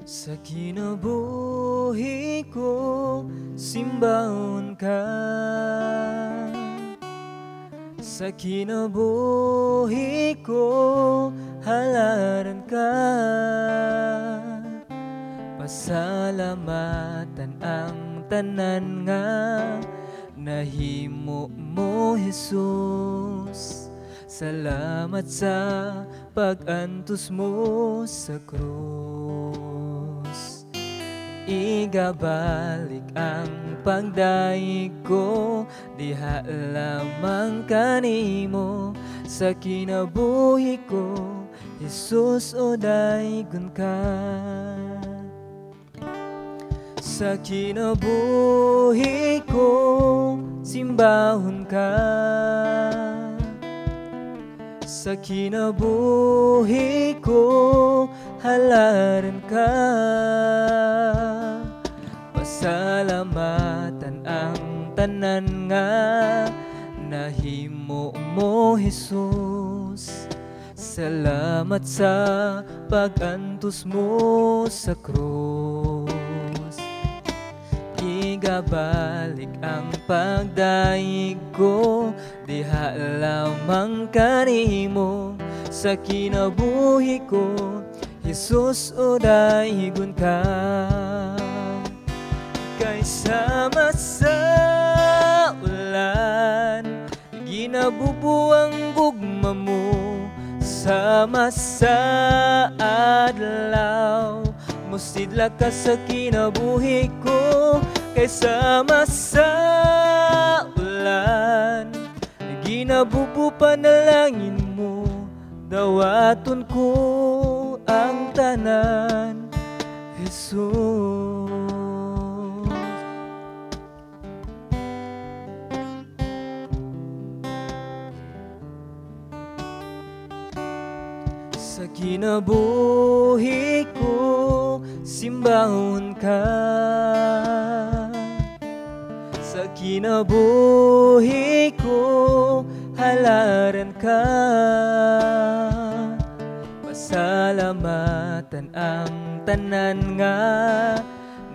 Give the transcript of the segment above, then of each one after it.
Sa kinabuhi ko, simbahon ka. Sa kinabuhi ko, halaran ka. Pasalamatan ang tanan nga nahimo mo, Jesus. Salamat sa pag-antos mo sa krus. Igabalik ang pagdayeg ko, diha lamang kanimo. Sa kinabuhi ko, Jesus, o daygon ka. Sa kinabuhi ko, simbahon ka. Sa kinabuhi ko, halaran ka. Pasalamatan ang tanan nga nahimo mo, Jesus. Salamat sa pag-antos mo sa krus. Igabalik ang pagdayeg ko, diha lamang kanimo. Sa kinabuhi ko, Jesus, o daygon ka. Kay sama sa ulan, ginabubuang gugma mo. Sama sa adlaw, musidla ka sa kinabuhi ko. Kay sama sa ulan, ginabubu panalangin mo. Dawaton ko ang tanan, Jesus. Sa kinabuhi ko, simbahon ka. Sa kinabuhi ko, halaran ka. Pasalamatan ang tanan nga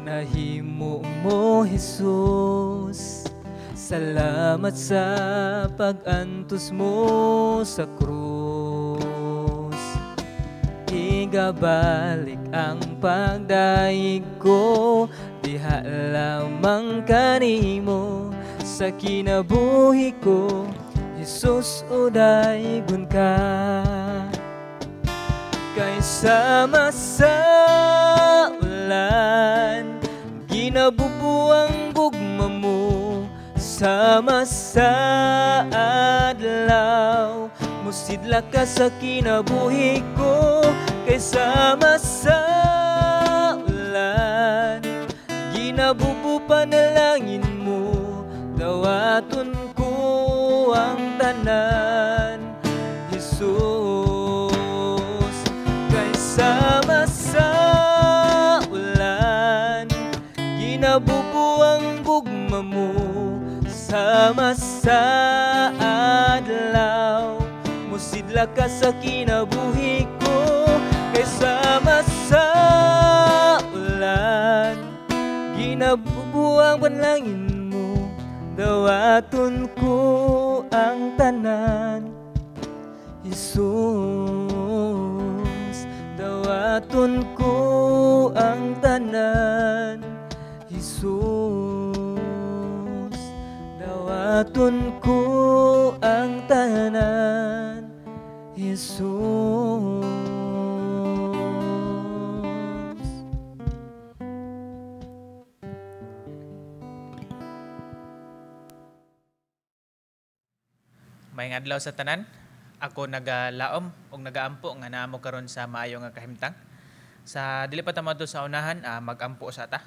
nahimo mo, Jesus. Salamat sa pag-antos mo sa krus. Igabalik ang pagdayeg ko, diha lamang kanimo. Sa kinabuhi ko, Jesus, o daygon ka. Kay sama sa ulan, ginabubuang gugma mo. Sama sa adlaw, musidla ka sa kinabuhi ko. Kay sama sa ulan, ginabubu panalangin mo. Dawaton ko ang tanan, Jesus. Kay sama sa ulan, ginabubu ang gugma mo. Sama sa adlaw, musidla ka sa kinabuhi ko. Kay sama sa ulan, ginabubu ang panalangin mo. Dawaton ko ang tanan, Jesus. Dawaton ko ang tanan, Jesus. Dawaton ko ang tanan, Jesus. Maayong adlaw sa tanan. Ako nagalaom og nagaampo nga naamo karon sa maayo nga kahimtang. Sa dili pa ta moadto sa unahan, magampo sa ta.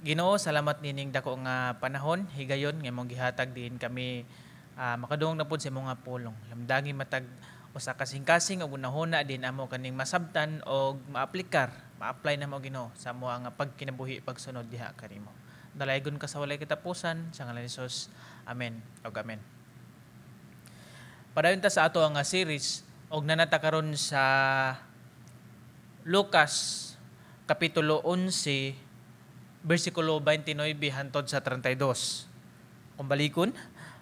Ginoo, salamat nining dako nga panahon, higayon nga imong gihatag diin kami makadungog na pud sa imong nga pulong. Lamdangi matag usa ka kasing-kasing og hunahuna din amo kaning masabtan og maaplikar, ma-apply namo, Ginoo, sa amo nga pagkinabuhi pagsunod diha kanimo. Dalaygon ka sa walay katapusan sa ngalan ni Jesus. Amen ug amen. Padayon ta sa ato ang series og nanata karon sa Lucas Kapitulo 11, versikulo 29 hantod sa 32. Kung balikon,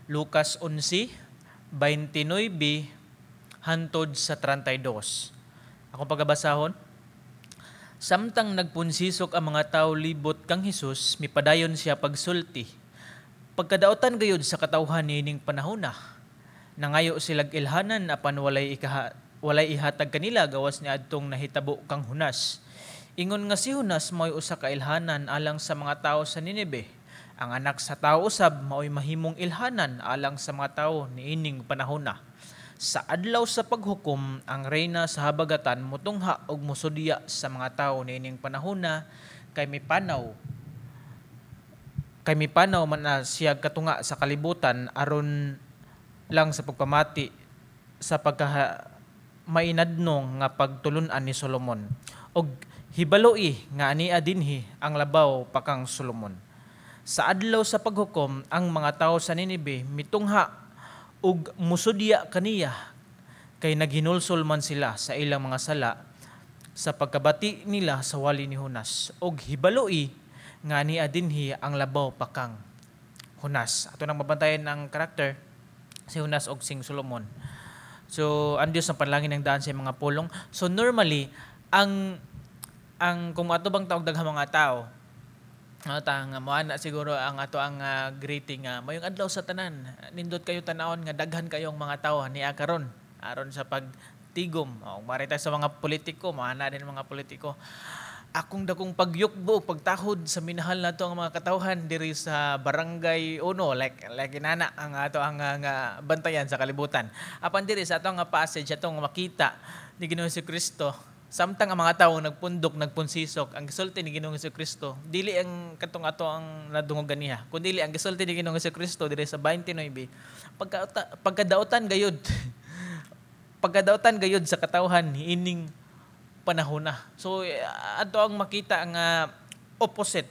Lucas 11, 29 hantod sa 32. Akong pagabasahon. Samtang nagpunsisok ang mga tao libot kang Hesus, mipadayon siya pagsulti. "Pagkadaotan gayud sa katawhan niining panahona. Nangayo silag ilhanan apan walay ihatag kanila gawas niadtong nahitabo kang Jonas. Ingon nga si Jonas mao'y usa ka ilhanan alang sa mga tawo sa Nineve, ang Anak sa Tawo usab mao'y mahimong ilhanan alang sa mga tawo niining panahona. Sa Adlaw sa Paghukom, ang reyna sa habagatan motungha og mosudya sa mga tawo niining panahona kay mipanaw man na siya katunga sa kalibutan aron lang sa pagpamati sa pagkaha mainadnong nga pagtulun-an ni Solomon. Og hibaloi nga ania dinhi ang labaw pa kang Solomon. Sa Adlaw sa Paghukom, ang mga tawo sa Ninibe mitungha ug musudya kaniya kay naghinulsol man sila sa ilang mga sala sa pagkabati nila sa wali ni Jonas. Og hibaloi nga ania dinhi ang labaw pa kang Jonas." Ato nang mabantayan ang karakter si Jonas og sing Solomon. So, ang Dios ang panalangin ng daan sa mga pulong. So normally, ang kung ato bang tawag daghang mga tao, ano ta nga moana siguro ang ato ang greeting nga "Mayong adlaw sa tanan." Nindot kayo tanawon nga daghan kayong mga tao niya karon aron sa pagtigom. O marita sa mga politiko, moana din mga politiko. "Akong dakong pagyukbo, pagtahod sa minahal nato ang mga katawhan diri sa Barangay Uno," like inana ang ato ang nga bantayan sa kalibutan. Apan diri sa ato nga passage, atong makita ni Ginoong Kristo, samtang ang mga tawo nagpundok, nagpunsisok, ang gisulti ni Ginoong Kristo dili ang katong ato ang nadungog ganiha, kundi ang gisulti ni Ginoong Kristo diri sa 29, pagkadautan gayud sa katawhan ining panahon na. So ato ang makita nga opposite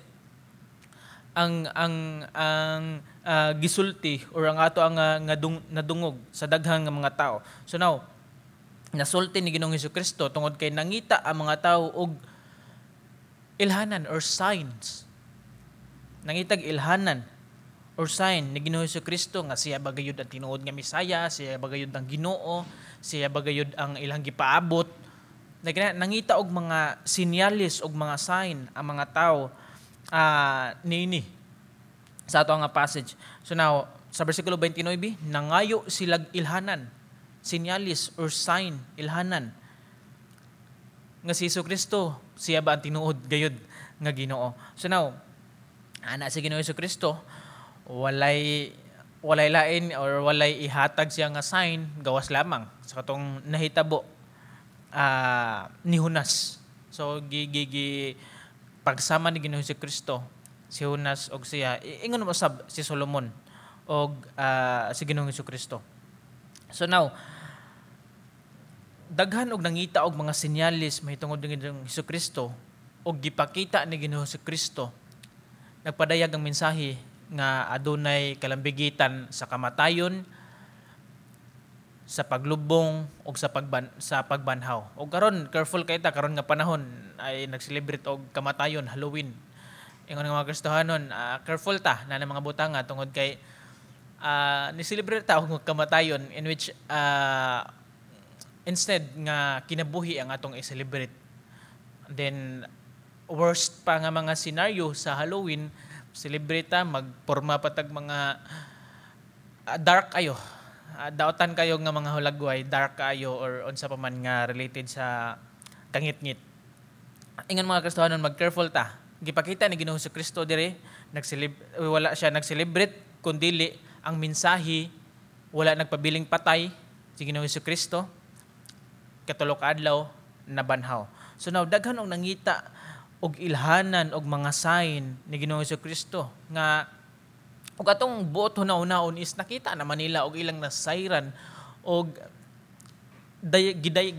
ang gisulti or ang ato ang nga nadungog sa daghang nga mga tao. So now, nasulti ni Ginoong Kristo tungod kay nangita ang mga tao og ilhanan or signs. Nangitag ilhanan or sign ni Ginoong Kristo nga siya ba gayud ang tinuod nga Mesaya, siya ba gayud ang Ginoo, siya ba gayud ang ilang gipaabot. Nangita og mga sinyalis og mga sign ang mga tao niini sa ato nga passage. So now, sa versikulo 29, nangayo silag ilhanan, sinyalis or sign, ilhanan nga si Jesu Kristo, siya ba ang tinuod gayud nga Ginoo. So now, ana si Ginoo Jesu Kristo, walay lain or walay ihatag siya nga sign gawas lamang sa katong nahitabo ni Jonas. So gi, gi, gi pagsama ni Ginoo Jesu Kristo si Jonas og siya, ingon mo sab si Solomon og si Ginoong Jesu Kristo. So now, daghan og nangita og mga sinyalis mahitungod ni Ginoong Jesu Kristo og gipakita ni Ginoong Jesu Kristo. Nagpadayag ang mensahe nga adunay kalambigitan sa kamatayon, sa paglubong og sa pagbanhaw. Og karon, careful kay ta karon nga panahon ay nag-celebrate og kamatayon, Halloween. Ingon nga mga Kristohanon, careful ta na ng mga butanga tungod kay ni-celebrate ta og kamatayon in which instead nga kinabuhi ang atong i-celebrate. Then worst pa nga mga scenario sa Halloween, celebrate ta, magporma pa tag mga dark ayo. Daotan kayo nga mga hulagway, dark kayo or unsa pa man nga related sa kangitngit. Ingon mga Kristohanon, mag-careful ta. Gipakita ni Ginoong Kristo dire, wala siya nag-celebrate kundili ang mensahe, wala nagpabiling patay si Ginoong Kristo, katulo ka adlaw nabanhaw. So now, daghan og nangita og ilhanan og mga sign ni Ginoong Kristo nga ug atong buot hunahunahon is nakita naman nila og ilang nasayran og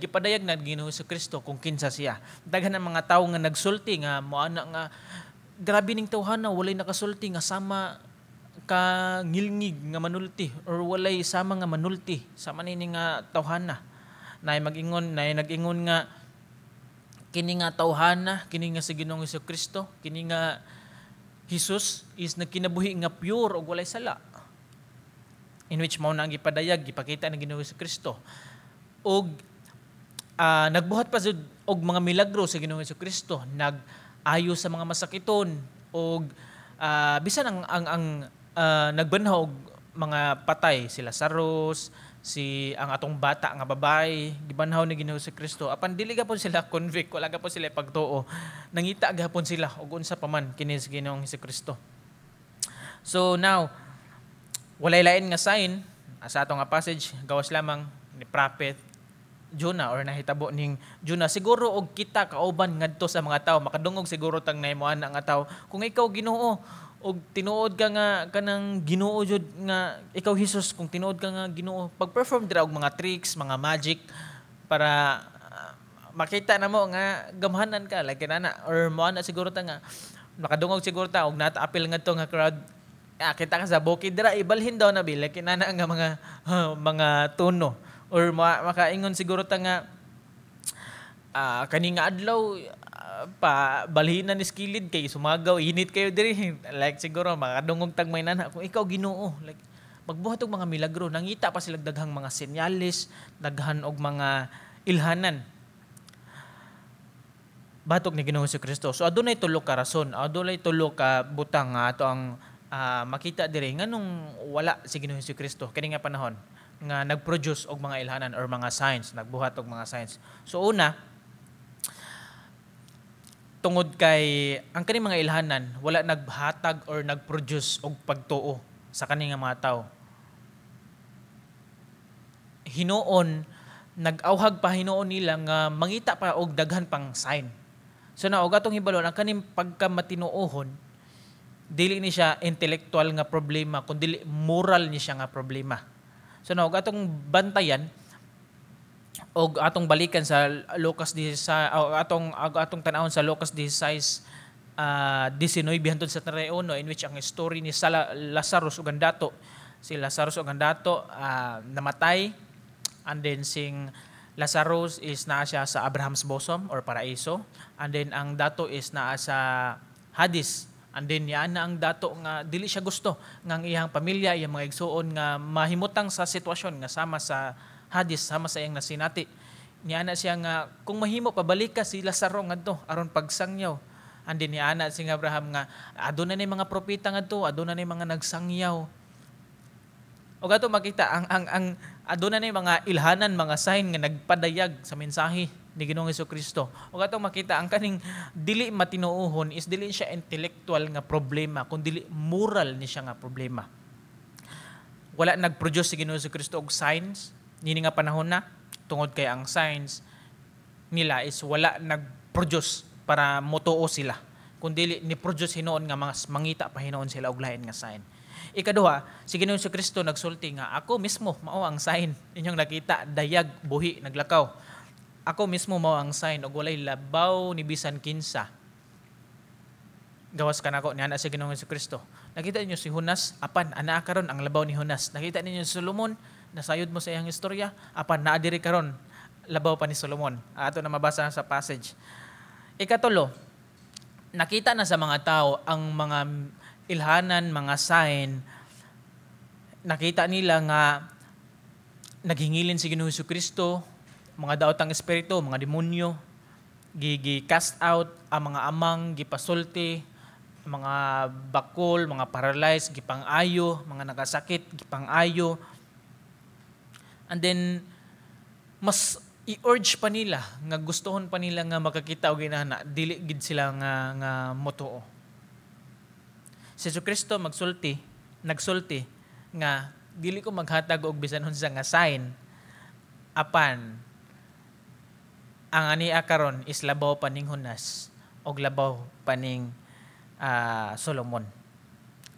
gipadayag na Ginoong Kristo kung kinsa siya. Daghan ang mga tawo nga nagsulti nga moana nga "Grabe ning tawhana, walay nakasulti nga sama ka ngilngig nga manulti or walay sama nga manulti sama nini nga tawhana." Nay mag-ingon, nay nag-ingon nga Kini nga tawhana, kini nga si Ginoong Kristo, kini nga Jesus is nagkinabuhi nga pure ug walay sala. In which mao na ang gipadayag, gipakita ng Ginoong Kristo. Og nagbuhat pa jud og mga milagro sa Ginoong Kristo, nag-ayo sa mga masakiton og bisan ang nagbanhaw og mga patay, si Lazarus, si ang atong bata nga babae, gibanhaw ni Ginoong Kristo. Apan dili gapon sila convict, wala gapon sila pagtuo. Nangita gapon sila og unsa pa man kini si Ginoong Kristo. So now, walay lain nga sign sa atong nga passage gawas lamang ni Prophet Jonah or nahitabo ning Jonah. Siguro og kita kauban ngadto sa mga tao, makadungog siguro tang nahimuan nga tao, "Kung ikaw Ginoo og tinuod ka nga kanang Ginoo jud nga ikaw Jesus, kung tinuod ka nga Ginoo, pag-perform dira og mga tricks, mga magic para makita na mo nga gamhanan ka," like kinana. Or mo na siguro ta nga makadungog siguro ta og nata-apil ngadto nga crowd, "Kita ka sa bukid dira, ibalhin daw na bi," like kinana nga mga tono. Or makaingon siguro ta nga "Kani nga adlaw pa balhinan ni skilid kay sumagaw, init kayo diri," like siguro makadungog tag may nana, "Kung ikaw Ginoo, like magbuhat og mga milagro." Nangita pa sila daghang mga senyales, daghan og mga ilhanan batok ni Ginoong Kristo. So adunay tulo ka rason, adunay tulo ka butang nga ato ang makita diri nganong wala si Ginoong Kristo kini nga panahon nga nag-produce og mga ilhanan or mga signs, nagbuhat og mga signs. So una, tungod kay ang kaning mga ilhanan wala naghatag or nag-produce og pagtuo sa kaning nga mga tao. Hinuon nag-awhag pa hinuon nila nga mangita pa og daghan pang sign. So na og atong hibalon, ang kaning pagkamatinuohon dili ni siya intellectual nga problema kundi moral ni siya nga problema. So na og atong bantayan og atong balikan sa Lucas 16 o atong tan-awon sa Lucas 16 19 hantod sa 31, in which ang story ni Lazarus ug ang dato. Si Lazarus ug ang dato namatay, and then sing Lazarus is naa siya sa Abraham's bosom or paraiso, and then ang dato is naa sa Hades. And then niana ang dato nga dili siya gusto nga ang iyang pamilya, iyang mga igsuon nga mahimutang sa sitwasyon nga sama sa Hades, sama sa iyang nasinati. Niana siya nga, "Kung mahimo, pabalik ka si Lazaro ngadto aron pagsangyaw." And then niana si Abraham nga, "Aduna ni mga propeta ngadto, aduna ni mga nagsangyaw." O gato makita ang aduna ni mga ilhanan, mga sign nga nagpadayag sa mensahe ni Ginoong Kristo. O gato makita ang kaning dili matinuohon is dili siya intellectual nga problema kundi moral ni siya nga problema. Wala nag-produce si Ginoong Kristo og signs nini nga panahon na tungod kay ang signs nila is wala nag-produce para motuo sila, kundi ni produce hinuon nga mga mangita pa hinuon sila og lain nga sign. Ikaduha, si Ginoong Kristo nagsulti nga, "Ako mismo mao ang sign inyong nakita, dayag, buhi, naglakaw. Ako mismo mao ang sign ug walay labaw ni bisan kinsa gawas kanako," niana si Ginoong Kristo. Nakita ninyo si Jonas, apan anaa karon ang labaw ni Jonas. Nakita ninyo si Solomon, nasayod mo sa iyang istorya, apan naa diri karon labaw pa ni Solomon. Ato na mabasa sa passage. Ikatulo, nakita na sa mga tao ang mga ilhanan, mga sign. Nakita nila nga naghingilin si Ginoong Kristo, mga daotang espiritu, mga demonyo, gi cast out ang mga amang, gipasulti, mga bakol, mga paralyzed, gipang-ayo, mga nakasakit, gipang-ayo. And then mas i-urge pa nila nga gustohon pa nila nga makakita og inana, dili gid sila nga motuo. Si Kristo magsulti, nagsulti nga, "Dili ko maghatag og bisan unsa nga sign, apan ang ania karon is labaw pa ning Jonas og labaw pa ning Solomon."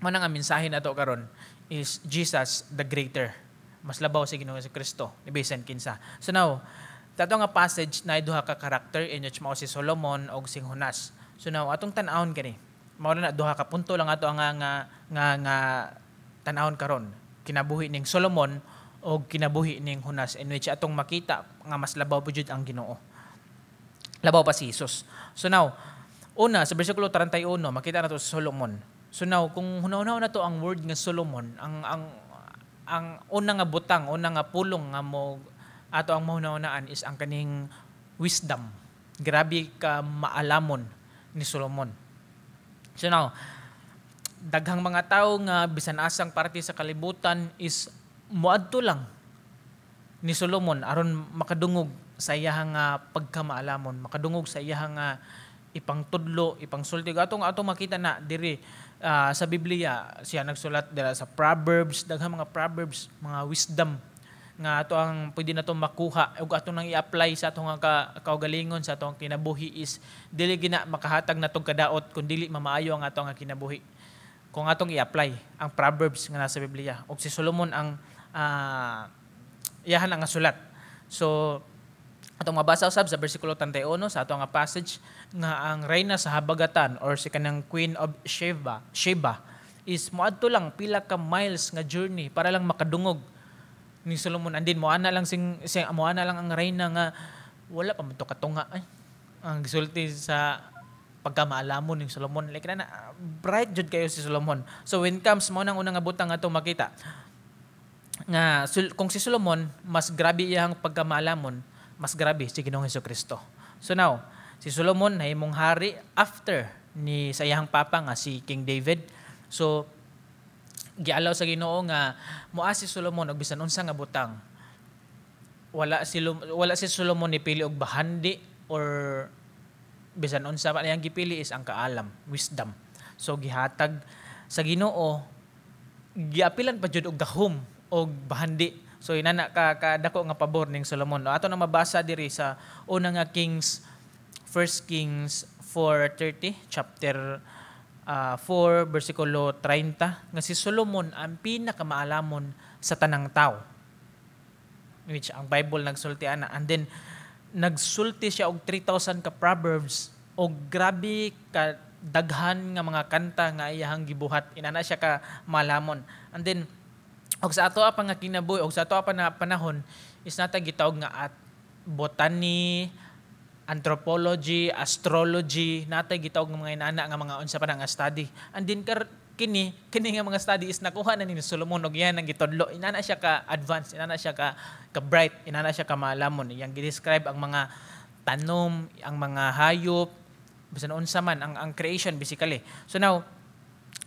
Mao na nga mensahe nato karon is Jesus the greater. Mas labaw si Ginoong Kristo ni bisan kinsa. So now, tato nga passage na duha ka karakter in which mao si Solomon og si Jonas. So now, atong tan-awon kani. Mao na duha ka punto lang ato ang nga tan-awon karon. Kinabuhi ning Solomon og kinabuhi ning Jonas, in which atong makita nga mas labaw po jud ang Ginoo. Labaw pa si Jesus. So now, una sa bersikulo 31, makita nato sa Solomon. So now, kung hunaw-hunaw nato ang word nga Solomon, ang una nga butang, una nga pulong nga mo ato ang mahuna-hunaan is ang kaning wisdom. Grabe ka maalamon ni Solomon. So now, daghang mga tao nga bisan asang parte sa kalibutan is moadto lang ni Solomon aron makadungog sa iyahang nga pagkamaalamon, makadungog sa iyahang nga ipangtudlo, ipangsulti. Atong atong makita na diri sa Biblia, siya nagsulat dira sa Proverbs, daghang mga Proverbs, mga wisdom nga ato ang pwede nato makuha ug ato nang i-apply sa atong kaugalingon, sa atong kinabuhi, is dili gina makahatag natong kadaot kun dili mamaayo ang atong nga kinabuhi kung atong i-apply ang Proverbs nga nasa Biblia. Ug si Solomon ang iyahan ang sulat. So atong mabasa usab sa bersikulo 31 sa atong nga passage nga ang reyna sa habagatan or si kanang Queen of Sheba is moadto lang pila ka miles nga journey para lang makadungog ni Solomon. And then moana lang sing moana lang ang reyna nga wala pa man to katunga ay ang gisulti sa pagkamaalamon ni Solomon. Like na bright jud kayo si Solomon. So when comes mo nang unang nga butang ato makita nga kung si Solomon mas grabe iyang pagkamaalamon, mas grabe si Ginoong Kristo. So now, si Solomon nahimong hari after ni sa iyang papa nga si King David. So gialaw sa Ginoo nga moa si Solomon og bisan unsa nga butang. Wala si Solomon ni pili og bahandi or bisan unsa pa. Iyang gipili is ang kaalam, wisdom. So gihatag sa Ginoo, giapilan pa jud og gahom og bahandi. So inana ka kadako nga pabor ning Solomon. Ato na mabasa diri sa una nga Kings, 1 Kings 4:30, chapter 4 bersikulo 30, nga si Solomon ang pinakamaalamon sa tanang tao, which ang Bible nagsulti ana. And then nagsulti siya og 3,000 ka proverbs og grabe ka daghan nga mga kanta nga iyahang gibuhat. Inana siya ka malamon. And then og sa ato pa nga kinabuhi og sa ato pa na panahon is nata gitawag nga at botany, anthropology, astrology, natay gitawag nga mga inana nga mga unsa pa na nga study. And then kini kini nga mga study is nakuha na ni Solomon og iyan ang gitudlo. Inana siya ka advance, inana siya ka ka bright, inana siya ka maalamon. Iyang gi-describe ang mga tanom, ang mga hayop, bisan unsa man ang creation basically. So now,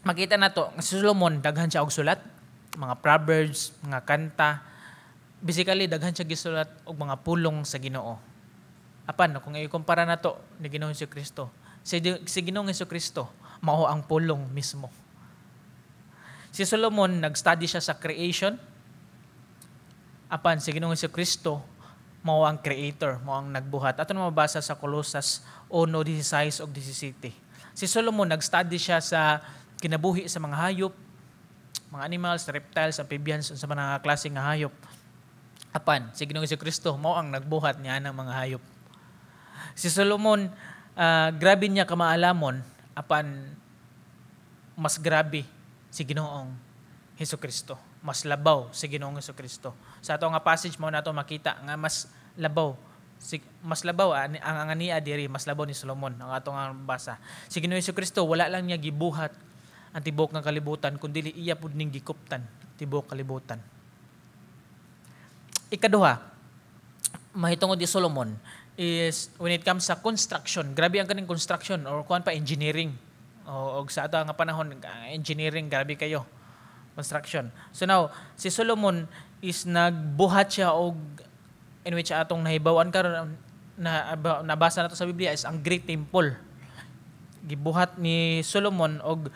makita nato nga si Solomon daghan siya og sulat, mga proverbs, mga kanta. Basically daghan siya gisulat og mga pulong sa Ginoo. Apan kung ikumpara nato ni Ginoong Kristo, si Ginoong Kristo mao ang pulong mismo. Si Solomon nag-study siya sa creation. Apan si Ginoong Kristo mao ang creator, mao ang nagbuhat. Ato na mabasa sa Colosas 1:16 ug 17. Si Solomon nag-study siya sa kinabuhi sa mga hayop, mga animals, reptiles, amphibians, sa mga klase nga hayop. Apan si Ginoong Kristo mao ang nagbuhat niya ng mga hayop. Si Solomon grabe niya kamaalamon, apan mas grabe si Ginoong Hesus Kristo. Mas labaw si Ginoong Hesus Kristo. Sa ato nga passage mo nato makita nga mas labaw ang ania diri, mas labaw ni Solomon ang ato nga basa. Si Ginoong Hesus Kristo wala lang niya gibuhat ang tibuok nga kalibutan kundi iya pud ning gikuptan tibuok kalibutan. Ikaduha, mahitungod ni Solomon is when it comes sa construction, grabe ang kaning construction or kuan pa, engineering. O og sa ato nga panahon, ang engineering grabe kayo construction. So now, si Solomon is nagbuhat siya og in which atong nahibaw-an karon na nabasa nato sa Biblia is ang Great Temple. Gibuhat ni Solomon og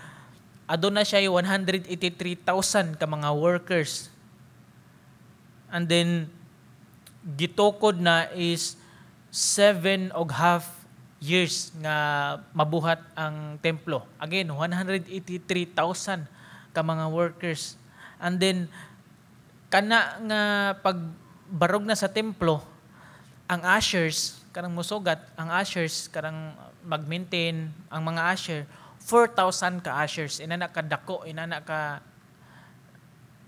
aduna siya 183,000 ka mga workers. And then gitukod na is 7.5 years nga mabuhat ang templo. Again, 183,000 ka mga workers. And then kana nga pagbarog na sa templo, ang ushers kanang musugat, ang ushers kanang mag-maintain, ang mga usher, 4,000 ka ushers. Inana ka dako, inana ka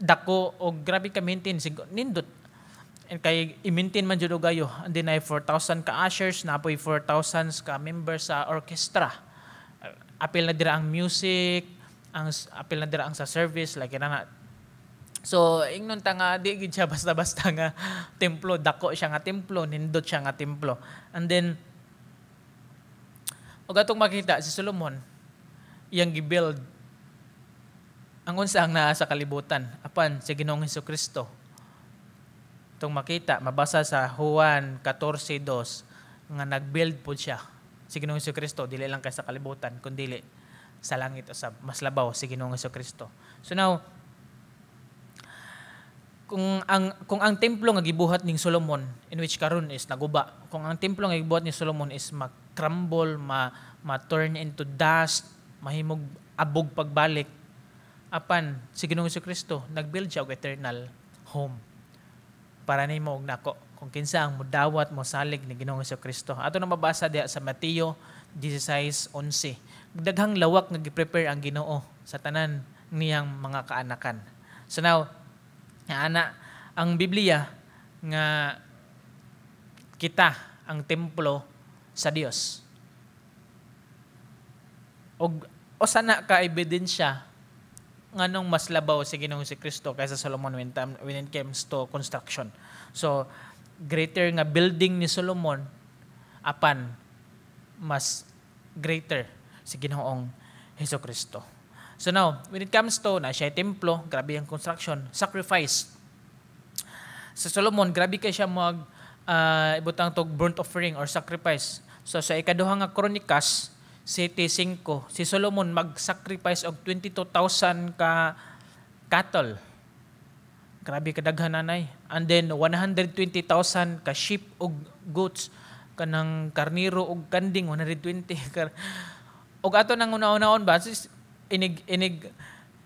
dako og grabe ka maintain nindot. And kay i-maintain man jud og ayo. And then ay 4,000 ka ushers, napoy 4,000 ka members sa orchestra. Apil na dira ang music, ang apil na dira ang sa service, like na. So, ingnon ta nga di gid siya basta-basta nga templo, dako siya nga templo, nindot siya nga templo. And then ug atong makita si Solomon, iyang gi-build ang unsa ang naa sa kalibutan, apan si Ginoong Kristo, itong makita, mabasa sa Juan 14:2 nga nag-build po siya si Ginoong Kristo, dili lang kay sa kalibutan kundi sa langit usab. Mas labaw si Ginoong Kristo. So now, kung ang templo nga gibuhat ning Solomon, in which karon is naguba, kung ang templo nga gibuhat ni Solomon is ma-crumble, ma ma-turn into dust, mahimog abog pagbalik, apan si Ginoong Kristo, nag-build siya og eternal home para nimo og nako kung kinsa ang mudawat, mo salig ni Ginoong Kristo. Ato na mabasa diha sa Mateo 16:11, daghang lawak nga gi-prepare ang Ginoo sa tanan niyang mga kaanakan. So now, ana ang Biblia nga kita ang templo sa Dios. Og usa na ka ebidensya nganong mas labaw si Ginoong si Kristo kaysa Solomon when it comes to construction. So greater nga building ni Solomon, apan mas greater si Ginoong Hesus Kristo. So now, when it comes to na siya templo, grabe ang construction, sacrifice. Sa Solomon, grabe kay siya mag ibutang tog burnt offering or sacrifice. So sa Ikaduha nga Kronikas 7:5, si Solomon mag-sacrifice og 22,000 ka cattle. Grabe kadaghan, nanay. And then 120,000 ka sheep ug goats, kanang karniro ug kanding, 120. Og ato nang una-unaon ba, inig inig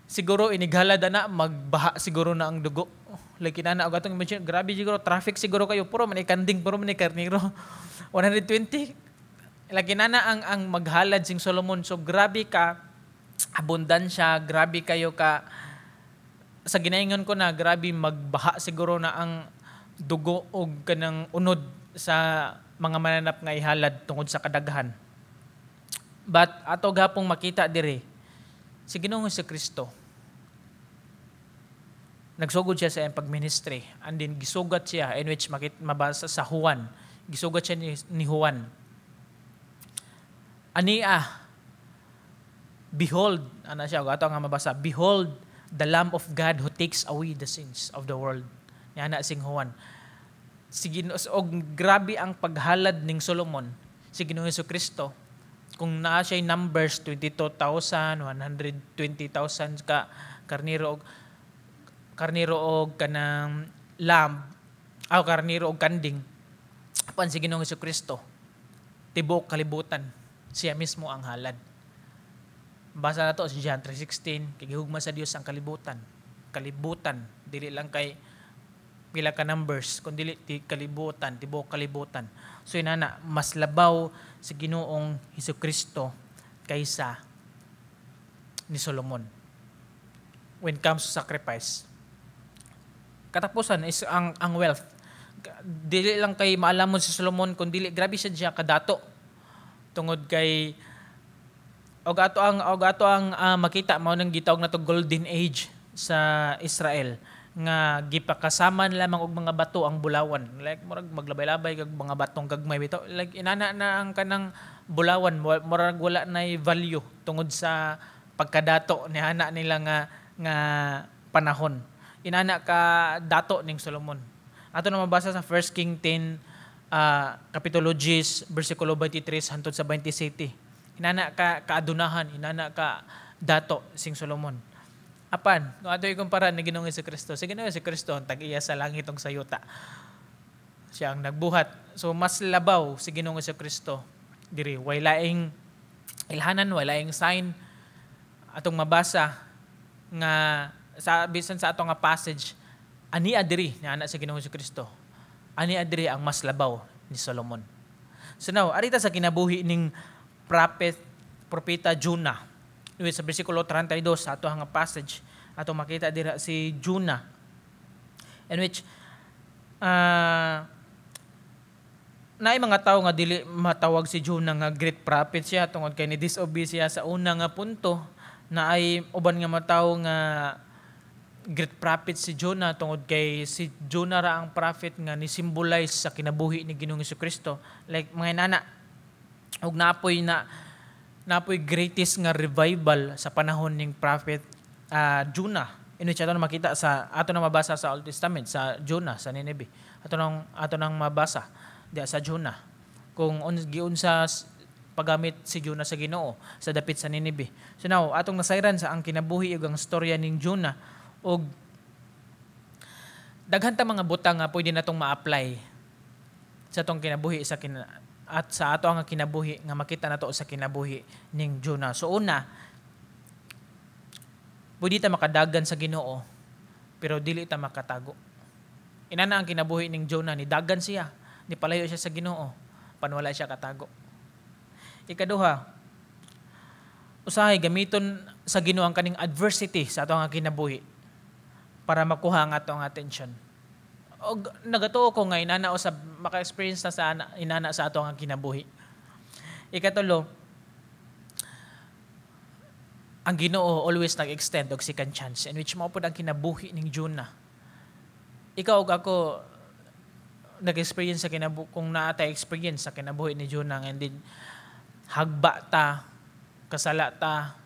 siguro inighalad na, magbaha siguro na ang dugo. Like kinana, og atong imagine, grabe siguro traffic siguro kayo, puro man kanding, puro man karniro. 120 lagi na ang maghalad sing Solomon. So grabe ka abundansya, grabe kayo ka sa ginaingon ko na grabe magbaha siguro na ang dugo og kanang unod sa mga mananap nga ihalad tungod sa kadaghan. But ato gapong makita dire si Ginoong Kristo, nagsugod siya sa iyang pagministry and then gisugat siya, in which mabasa sa Juan, gisugat siya ni Juan. Ania, "Behold," ana siya, ato nga mabasa, "Behold the Lamb of God who takes away the sins of the world." Yana sing Juan. Si Ginoo, og grabe ang paghalad ning Solomon, si Ginoong Kristo, kung naa siya numbers 22,000, 120,000 ka karniro og kanang lamb, aw karniro og kanding, apan si Ginoong Kristo, tibuok kalibutan, siya mismo ang halad. Basa na to si John 3:16, kay gihugma sa Dios ang kalibutan. Kalibutan, dili lang kay pila ka numbers, kundi ti kalibutan, tibuok kalibutan. So inana, mas labaw si Ginoong Hesus Kristo kaysa ni Solomon when it comes to sacrifice. Katapusan is ang wealth. Dili lang kay maalamon si Solomon, kundi grabe siya kadato tungod kay og ato ang makita, mao nang gitawag na to golden age sa Israel nga gipakasaman lamang og mga bato ang bulawan, like murag maglabay-labay kag mga batong gagmay bitaw, like inana na ang kanang bulawan, murag wala nay value tungod sa pagkadato ni ana nila nga panahon. Inana ka dato ning Solomon. Ato na mabasa sa 1 King 10, kapitulo 10, bersikulo 23 hantod sa 27. Inana ka kaadunahan, inana ka dato sing Solomon. Apan, kung ato ikumpara ni Ginoong Kristo, si Ginoong Kristo ang tag-iya sa langit ug sa yuta. Siya ang nagbuhat. So mas labaw si Ginoong Kristo diri. Way laing ilhanan, way laing sign atong mabasa nga sa bisan sa ato nga passage ani diri ni ana sa Ginoong Kristo. Ani diri ang mas labaw ni Solomon. So now, arita sa kinabuhi ning propeta Jonah. Sa bersikulo 32 sa ato nga passage, ato makita dira si Jonah, in which Naay mga tawo nga dili matawag si Jonah nga great prophet siya tungod kay ni disobey siya sa una nga punto. Naay uban nga mga tawo nga great prophet si Jonah tungod kay si Jonah ra ang prophet nga ni symbolize sa kinabuhi ni Ginoong Kristo. Like mga inana, ug napoy greatest nga revival sa panahon ning prophet Jonah. In which ato na makita sa ato na mabasa sa Old Testament sa Jonah sa Nineveh. Ato nang mabasa diya sa Jonah kung giunsa paggamit si Jonah sa Ginoo sa dapit sa Nineveh. So now, atong nasayran sa ang kinabuhi ug ang storya ning Jonah ug daghan ta mga butang nga pwede natong ma-apply sa atong kinabuhi sa kina, at sa ato ang kinabuhi nga makita nato sa kinabuhi ning Jonah. So una, pwede ta makadagan sa Ginoo pero dili ta makatago. Inana ang kinabuhi ning Jonah, ni dagan siya, ni palayo siya sa Ginoo, pan wala siya katago. Ikaduha, usahay gamiton sa Ginoo ang kaning adversity sa ato nga kinabuhi para makuha ang atong attention. Og nagatuo ko nga inana usab maka-experience na sa inana sa ato nga kinabuhi. Ikatulo, ang Ginoo always nag-extend og second chance, in which mao pud ang kinabuhi ning Jonah. Ikaw ug ako nag-experience sa kinabu kung naa tay experience sa kinabuhi ni Jonah and then hagba ta, kasala ta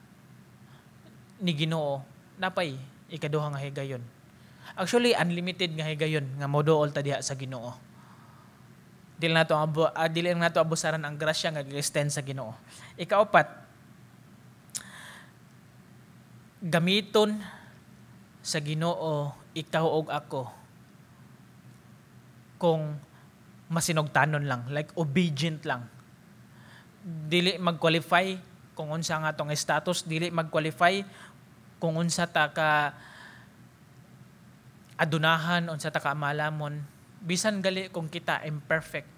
ni Ginoo, napay ikaduha nga higayon. Actually, unlimited nga higayon nga moduol ta diha sa Ginoo. Dili lang nato abusaran ang grasya nga gi-extend sa Ginoo. Ikaapat, gamiton sa Ginoo ikaw og ako kung masinugtanon lang, like obedient lang. Dili mag-qualify kung unsa nga atong status, dili mag-qualify kung unsa ta ka adunahan, unsa ta ka malamon. Bisan gali kung kita imperfect,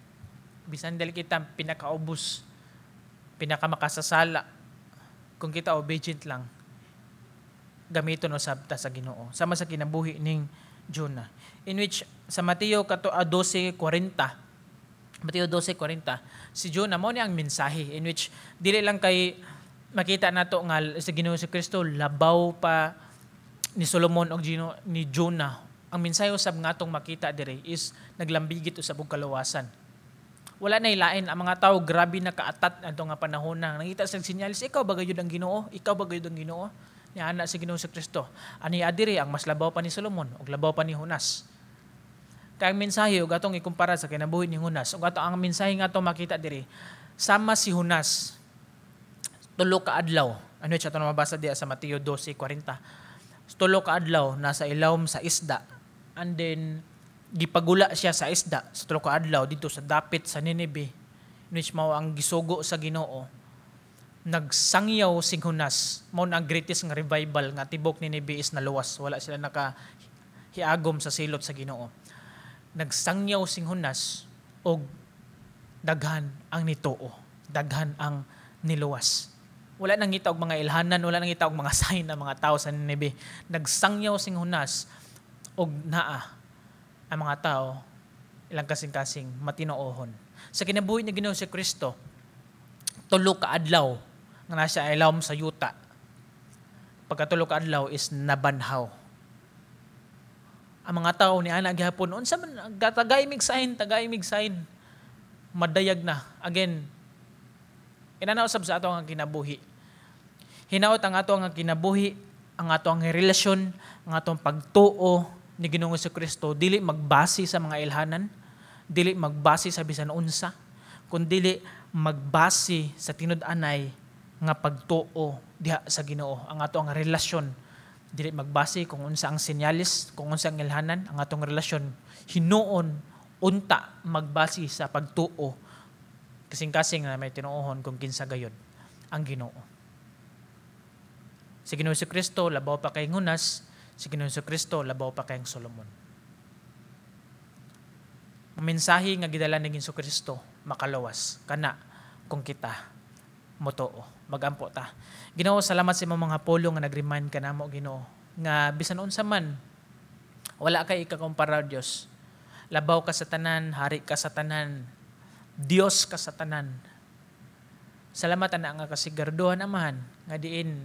bisan dali kita pinakaubos, pinakamakasasala, kung kita obedient lang, gamiton usab ta sa Ginoo. Sama sa kinabuhi ning Jonah. In which sa Mateo kato 12:40, Mateo 12:40, si Jonah mao ni ang mensahe, in which dili lang kay makita nato nga sa Ginoo si Kristo labaw pa ni Solomon og Gino, ni Jonah. Ang mensahe usab nga atong makita dire is naglambigit usab og kaluwasan. Wala na ilain ang mga tao, grabe na kaatat adto nga panahon na nangita sa senyales, "Ikaw ba gayud ang Ginoo? Ikaw ba gayud ang Ginoo?" Niana si Ginoo sa Kristo. Ani adiri ang mas labaw pa ni Solomon ug labaw pa ni Jonas. Kay ang mensahe ug atong ikumpara sa kinabuhi ni Jonas ug ato ang mensahe nga atong makita diri, sama si Jonas, 3 ka adlaw. Ano siya ato mabasa diya sa Mateo 12:40. 3 ka adlaw nasa ilawom sa isda and then gipagula siya sa isda sa 3 ka adlaw dito sa dapit sa Nineveh, in which mao ang gisugo sa Ginoo. Nagsangyaw si Jonas, mao na ang greatest nga revival nga tibok Nineveh is naluwas, wala sila naka hiagom sa silot sa Ginoo. Nagsangyaw si Jonas og daghan ang nituo, daghan ang niluwas. Wala nang ngita og mga ilhanan, wala nang ngita og mga sign ang mga tao sa Nineveh. Nagsangyaw si Jonas og naa ang mga tao ilang kasing-kasing matinuohon. Sa kinabuhi ni Ginoo si Kristo, 3 ka adlaw nga nasa ilawom sa yuta. Pagka 3 ka adlaw is nabanhaw. Ang mga tao ni ana gihapon, unsa man tagay mig sign, tagay mig sign. Madayag na. Again, inana usab sa ato ang kinabuhi. Hinaot ang ato ang kinabuhi, ang ato ang relasyon, ang atong pagtuo ni Ginoong Kristo dili magbase sa mga ilhanan, dili magbase sa bisan unsa, kundili magbase sa tinud-anay nga pagtuo diha sa Ginoo. Ang ato ang relasyon dili magbase kung unsa ang senyales, kung unsa ang ilhanan, ang atong relasyon hinuon unta magbase sa pagtuo kasing-kasing na may tinuohon kung kinsa gayod ang Ginoo. Si Ginoo si Kristo labaw pa kay Jonas, si Ginoo si Kristo labaw pa kay Solomon. Ang mensahe nga gidala ni Ginoo Kristo makalawas kana kung kita motoo. Magampo ta. Ginoo, salamat sa imong mga pulong nga nag-remind ka namo, Ginoo, nga bisan unsa man wala kay ikakumpara, Dios. Labaw ka sa tanan, hari ka sa tanan, Dios ka sa tanan. Salamat ana nga kasiguraduhan, Amahan, nga diin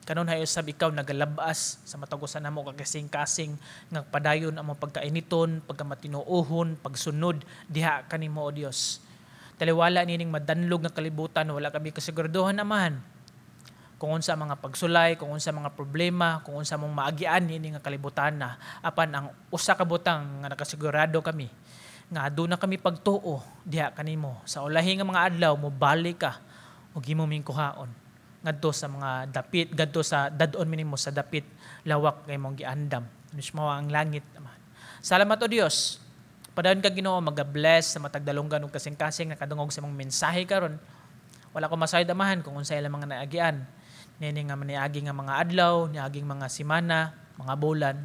kanunay usab ikaw nagalabas sa matag usa namo ka kasing-kasing nga padayon among pagkainiton, pagkamatinuohon, pagsunod diha kanimo, O Dios. Taliwala nining madanlog nga kalibutan, wala kami kasiguraduhan, Amahan, kung unsa mga pagsulay, kung unsa mga problema, kung unsa mong maagian niini nga kalibutan na. Apan ang usa ka butang nga nakasigurado kami nga aduna kami pagtuo diha kanimo. Sa ulahi nga mga adlaw mobalik ka ug imo ming kuhaon ngadto sa mga dapit, ngadto sa dad-on minimo sa dapit lawak nga imong giandam. Mismo ang langit, Amahan. Salamat, O Dios. Padayon ka, Ginoo, maga-bless sa matag dalunggan ug kasing-kasing nakadungog sa imong mensahe karon. Wala ko masayod, Amahan, kung unsa ilang mga naagian niini nga niagi nga mga adlaw, niaging mga semana, mga bulan.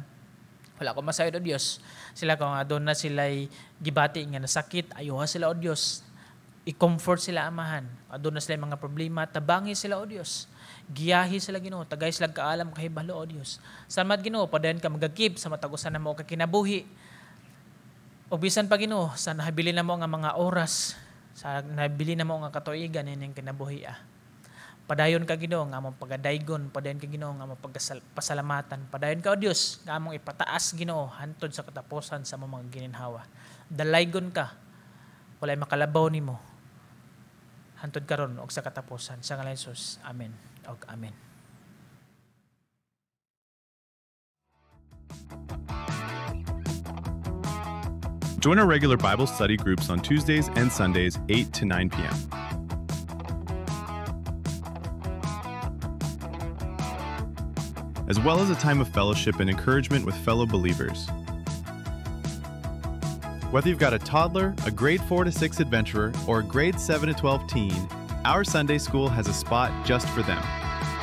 Wala ko masayod, O Dios. Sila kung aduna sila gibati nga nasakit, ayuha sila, O Dios. I-comfort sila, Amahan. Aduna sila mga problema, tabangi sila, O Dios. Giyahi sila, Ginoo, tagay sila kaalam kahibalo, O Dios. Salamat, Ginoo, padayon ka magagib sa matag usa namo ka kinabuhi. O bisan pa, Ginoo, sa nahabilin namo nga mga oras, sa nahabilin namo nga katuigan ining kinabuhi ah. Padayon ka, Ginoo, nga among pagadaygon, padayon ka, Ginoo, nga among pagpasalamatan. Padayon ka, O Dios, nga among ipataas, Ginoo, hantod sa katapusan sa among mga gininhawa. Dalaygon ka, walay makalabaw nimo. Hantod karon og sa katapusan. Sa ngalan ni Jesus. Amen. Og amen. Join our regular Bible study groups on Tuesdays and Sundays, 8 to 9 p.m. As well as a time of fellowship and encouragement with fellow believers. Whether you've got a toddler, a grade 4 to 6 adventurer, or a grade 7 to 12 teen, our Sunday school has a spot just for them.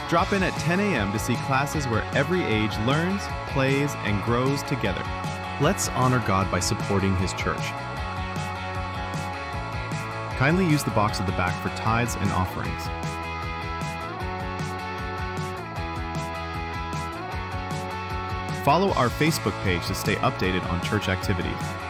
Drop in at 10 a.m. to see classes where every age learns, plays, and grows together. Let's honor God by supporting His church. Kindly use the box at the back for tithes and offerings. Follow our Facebook page to stay updated on church activities.